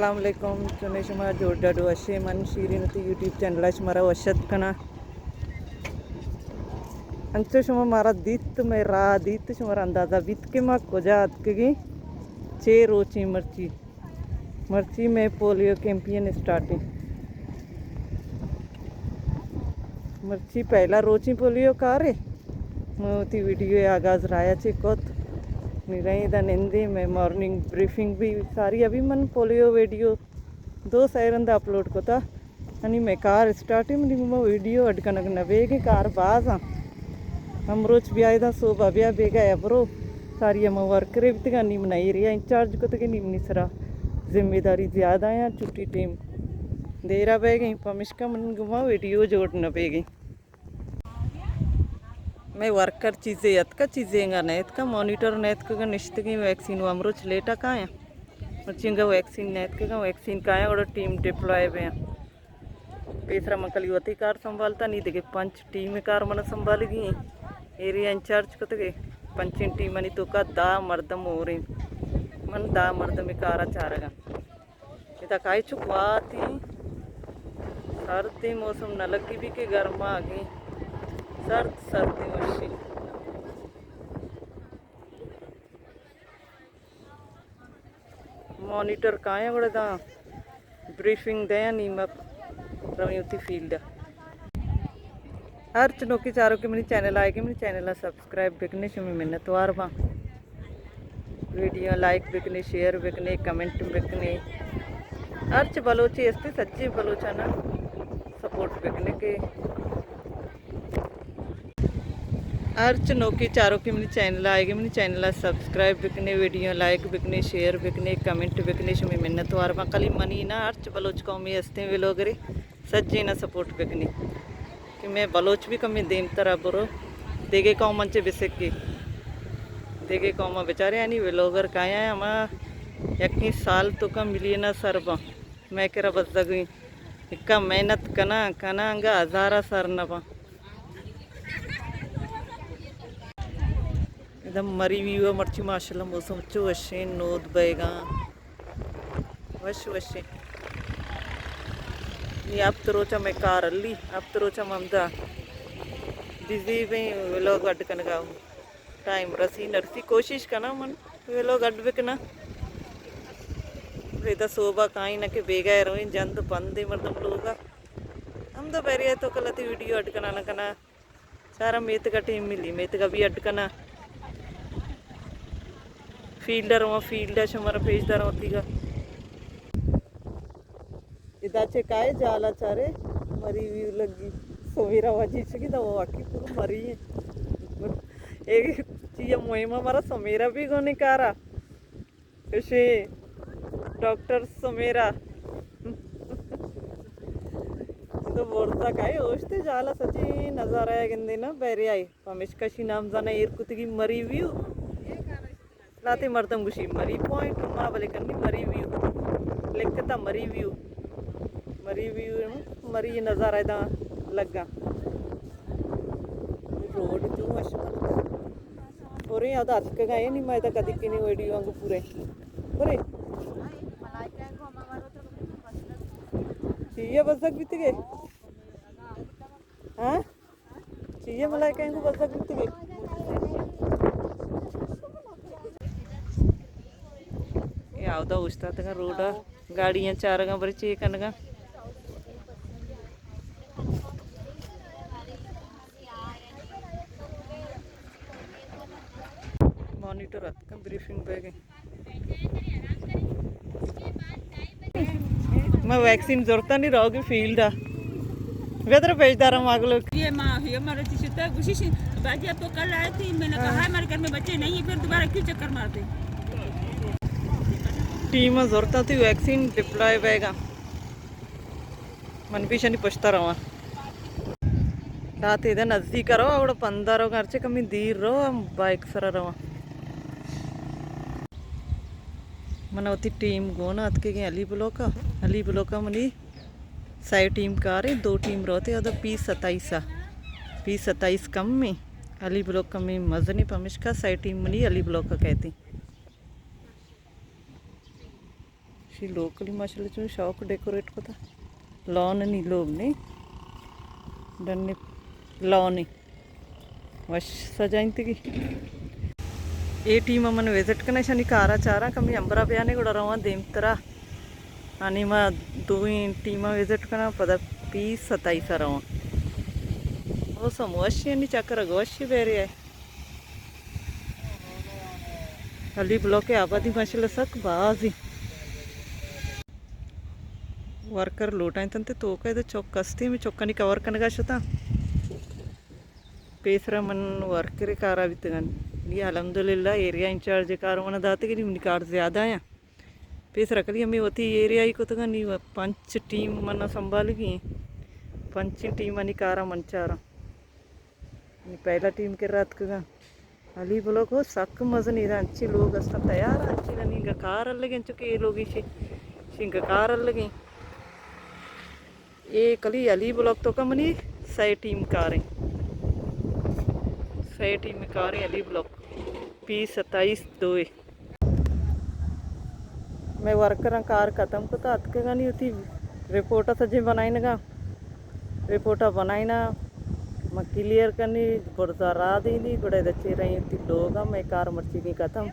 السلام علیکم، چونے شما؟ جوڑ ڈاڈو اشے؟ من شیرین وتی یوٹیوب چینل ءَ شمارا وش اتک کناں۔ انچو شما مارا دیت، مئے راہ دیت، شمارا اندازہ بیت کہ ما کجا اتکگیں، چے روچیں مرچی۔ مرچی مئے پولیو کیمپین اسٹارٹیں۔ مرچی پہلا روچیں پولیو کارے۔ من وتی ویڈیو ءِ آغاز رایا چے کت۔ نی رئیں ادا نندیں، مئے مارننگ بریفنگ بھی ساری، ابھی من پولیو ویڈیو دو سئے رند اپلوڈ کتا۔ انی مئے کار اسٹارٹیں، منی گوما ویڈیو اڈ کنگ نہ بیگیں، کار باز آں۔ ہمروچ بیا ادا، صوبہ بیا، بیگا ءَ برو۔ ساری ہما ورکرے بیتگاں، نی منا ایریا انچارج کتگیں، نی منی سرا ذمہ داری زیادہ آں، چھٹی ٹیم دیرا بیگیں، پمشکا من گوما ویڈیو جوڑ نہ بیگیں۔ مئے ورکر چیزے اتکا، چیزے انگا نہ اتکا، مانیٹر نہ اتکگا، نشتگیں، ویکسین و ہمروچ لیٹا کایاں۔ مرچی انگا ویکسین نہ اتکگا، ویکسین کایاں، گڑا ٹیم ڈپلوائے بیاں۔ پیسرا من کلی وتی کار سنبھالتا، نی دگہ پنچ ٹیم کار من سنبھالگی ایں۔ ایریا انچارج کتگے، پنچیں ٹیمانی توکا دہ مردم ہوریں۔ من دہ مردم کارا چارگاں۔ ادا کائے چک واتی سردیں، موسم نہ لگی بھی کہ گرما آگیں، سرد سردیں وشی۔ مانیٹر کایاں گڑا داں بریفنگ دیاں، نی ما رویں وتی فیلڈ ءَ۔ ہرچ نوکیں چاروکے منی چینل ءَ آئیگے، منی چینل ءَ سبسکرائب بکنے، شمے منتوار باں۔ ویڈیو لائک بکنے، شیئر بکنے، کمنٹ بکنے۔ ہرچ بلوچے استے سجے بلوچانا سپورٹ بکنے کہ ہرچ نوکیں چاروکے منی چینل ءَ آئیگے، منی چینل ءَ سبسکرائب بکنے، ویڈیو لائک بکنے، شیئر بکنے، کمنٹ بکنے، شمے منتوار باں۔ کلی منی نہ، ہرچ بلوچ قومے ہستیں ویلوگرے سجینا سپورٹ بکنے کہ مئے بلوچ بھی کمیں دیمترا برو، دیگے قوم انچے بسکے، دیگے قوم بچارے آنی ویلوگر کایاں ہما یکیں سال توکا ملین ءَ سر باں، مئے کرا بزگیں۔ اکا محنت کناں، کناں، انگا ہزارا سر نہ باں۔ ادا مری ویو ءَ مرچی ماشاءاللہ موسم چو وشیں، نود بئیگاں، وش وشیں۔ نی ہفت روچ ءَ مئے کار ہلی، ہفت روچ ءَ من ہمدا بزی بیں، ویلوگ اڈ کنگا۔ ٹائم رسی نرسی، کوشش کناں من ویلوگ اڈ بکناں۔ ادا صوبہ کائیں نہ کہ بیگاہ رویں، جند بندیں مردم لوگا۔ ہمدا بحریہ توکا لہتے ویڈیو اڈ کناں نہ کناں۔ چاراں میتگ ءَ ٹیم ملی، میتگ ءَ بھی اڈ کناں۔ فیلڈ ءَ رواں، فیلڈ ءَ شمارا پیش داراں وتیگا۔ ادا چہ کائے جالا چارے، مری ویو لگی۔ سمیرا واجی چکی دا واقعی پورا مری ہیں۔ ایک چیز مہمہ مارا سمیرا بھی گونے کارا۔ اشی ڈاکٹر سمیرا۔ تو برزا کائے اوشتے جالا سچی نظارہ ہے گندے نا بحریائی۔ پمیشکا شی نام زانا ایر کتگی مری ویو۔ لاتے مردم گوشی مری پوائنٹ، ما بلے کنی مری ویو۔ لکھتا مری ویو۔ مری ویو، مری نظارہ دا لگا۔ روڈ جو اش بنتا۔ اور یہ ادا اتکگا، یہ نہیں، ما ادا کدی کنی ویڈیو آنگو پورے۔ پورے۔ چیئے بزگ بیتگے؟ ہاں؟ چیئے ملائکہ انگو بزگ بیتگے؟ یہ اودا اوشتاتگا روڈا، گاڑیاں چارگا، برے چے کنگا۔ مانیٹر اتکن بریفنگ بیگے۔ ما ویکسین زرتا نی روگی فیلڈ ءَ۔ بیدر پیش دارم اگلو۔ یہ ماں، یہ مارا چیز شتا، گوشش، باجی اب تو کل آئے تھے، میں نے کہا ہمارے گھر میں بچے نہیں ہیں، پھر دوبارہ کیوں چکر مارتے؟ ٹیم زرتا تھی ویکسین ڈپلوائے بیگا۔ من پیشانی پشتا رواں۔ داتے دے نزدیک رو، اوڑا پندا رو، گرچہ کمی دیر رو، ہم بائک سرا رواں۔ من وتی ٹیم گون اتکگیں علی بلوکا، علی بلوکا منی سئے ٹیم کارے، دو ٹیم روتے، اودا پی ستائیس ءَ، پی ستائیس کم میں، علی بلوک کمی مزنی، پمشکا سئے ٹیم منی علی بلوکا کہتی۔ لوگ کلی ماشاءاللہ چون شوق ڈیکوریٹ کتا۔ لون نی لوگ نی۔ ڈنی لونی۔ وش سجائینتگی۔ اے ٹیم من وزٹ کناں، اشانی کارا چاراں، کمی امبرا بیانے گڑا رواں دیمترا۔ انی ما دوئیں ٹیماں وزٹ کناں، پدا پی ستائیس ءَ رواں۔ موسم وشی، انی چکر گوشی بیرے آئے۔ علی بلاک ءِ آبادی ماشاءاللہ سک بازی۔ ورکر لوٹائینتنت توکا، ادا چک استی، ہمے چکانی کور کنگا شتاں۔ پیسرا من ورکر کارا بیتگاں۔ نی الحمدللہ ایریا انچارج کار منا داتگی، نی منی کار زیادہ آیاں۔ پیسرا کلی ہمے وتی ایریائی کتگاں، نی پنچ ٹیم منا سنبھالگی ایں۔ پنچیں ٹیمانی کارا من چاراں۔ نی پہلا ٹیم کرا اتکگاں۔ علی بلاک ہو سک مزنی، ادا انچیں لوگ استاں تیار، انچیں نی انگا کار الگیں، چونکہ اے لوگ ایشی، ایشی انگا کار الگیں۔ اے کلی علی بلاک توکا منی سئے ٹیم کاریں۔ سئے ٹیم کاریں علی بلاک۔ پی ستائیس دوئے۔ مئے ورکراں کار ختم کتا، اتکگانی وتی رپورٹا سجیں بنائینگا۔ رپورٹا بنائینا، ما کلیئر کنی، برزا راہ دینی، گڑا ادا چیریں وتی لوگا، مئے کار مرچیگیں ختم۔